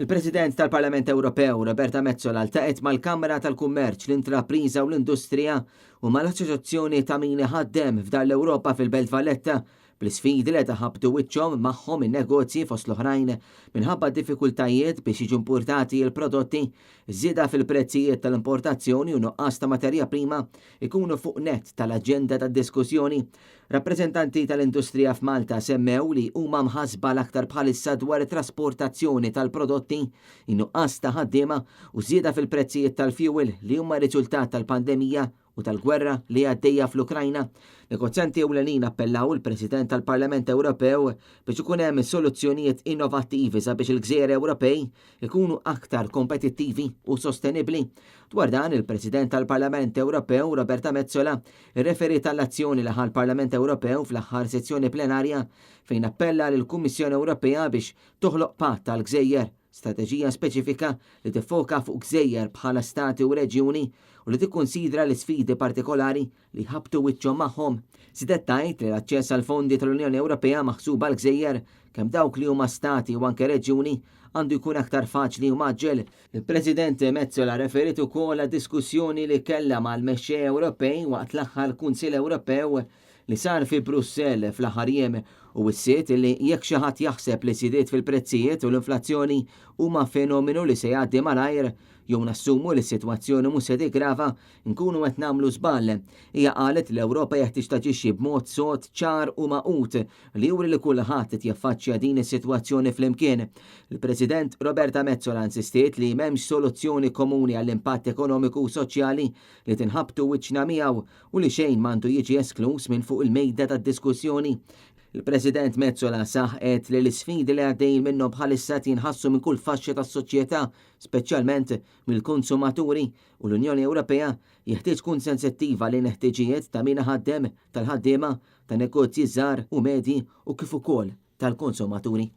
Il-President tal-Parlament Ewropew, Roberta Metsola, ltaqgħet mal-Kamra tal-Kummerċ, l-Intrapriża u l-Industrija u mal-Assoċjazzjoni ta' min iħaddem f'Dar l-Ewropa fil-Belt Valletta bl-isfidi li qed iħabbtu wiċċhom magħhom in-negozji fost l-oħrajn minħabba diffikultajiet biex jiġu importati l-prodotti, żieda fil-prezzijiet tal-importazzjoni u nuqqas ta' materja prima ikunu fuq nett tal-aġenda tad-diskussjoni. Rappreżentanti tal-industrija f'Malta semmew li huma mħassba l-aktar bħalissa dwar it-trasportazzjoni tal-prodotti, in-nuqqas ta' ħaddiema u żieda fil-prezzijiet tal-fjuwil li huma riżultat tal-pandemija u tal-gwerra li għaddejja fl-Ukrajna. Negozjanti ewlenin appellaw il-President tal-Parlament Ewropew biex ikun hemm soluzzjonijiet innovattivi sabiex il-gżejjer Ewropej ikunu aktar kompetittivi u sostenibbli. Dwar dan, il-President tal-Parlament Ewropew Roberta Metsola rreferiet għall-azzjoni li ħa l-Parlament Ewropew fl-aħħar sezzjoni plenarja fejn appella lill-Kummissjoni Ewropea biex toħloq patt għall-gżejjer, strateġija speċifika li tiffoka fuq gżejjer bħala stati u reġjuni u li tikkunsidra l-isfidi partikolari li jħabbtu wiċċhom magħhom. Żiedet tgħid li l-aċċess għall-fondi tal-Unjoni Ewropea maħsuba għall-gżejjer, kemm dawk li huma stati u anke reġjuni, għandu jkun aktar faċli u mgħaġġel. Il-President Metsola rreferiet ukoll għad-diskussjoni li kellha mal-mexxejja Ewropej waqt l-aħħar Kunsill Ewropew li sar fi Brussell fl-aħħar jiem u wissiet li jekk xi ħadd jaħseb li żidiet fil-prezzijiet u l-inflazzjoni huma fenomenu li se jgħaddi malajr jew nassumu li s-sitwazzjoni mhux se tiggrava, nkunu qed nagħmlu żball. Hija qalet li l-Ewropa jeħtieġ taġixxi b'mod sod, ċar u magħqud li juri li kulħadd qed jaffaċċja din is-sitwazzjoni flimkien. Il-President Roberta Metsola insistiet li m'hemmx soluzzjoni komuni għall-impatt ekonomiku u soċjali li tinħabtu wiċċna miegħu u li xejn m'għandu jiġi eskluż minn fuq il-mejda tad-diskussjoni. Il-President Metsola saħqet li l-isfidi li għaddejjin minnhom bħalissa qed jinħassu minn kull faxxa tas-soċjetà, speċjalment mill-konsumaturi, u l-Unjoni Ewropea jeħtieġ tkun sensittiva lejn il-ħtiġijiet ta' min iħaddem, tal-ħaddiema, ta' negozji żgħar u medji u kif ukoll tal-konsumaturi.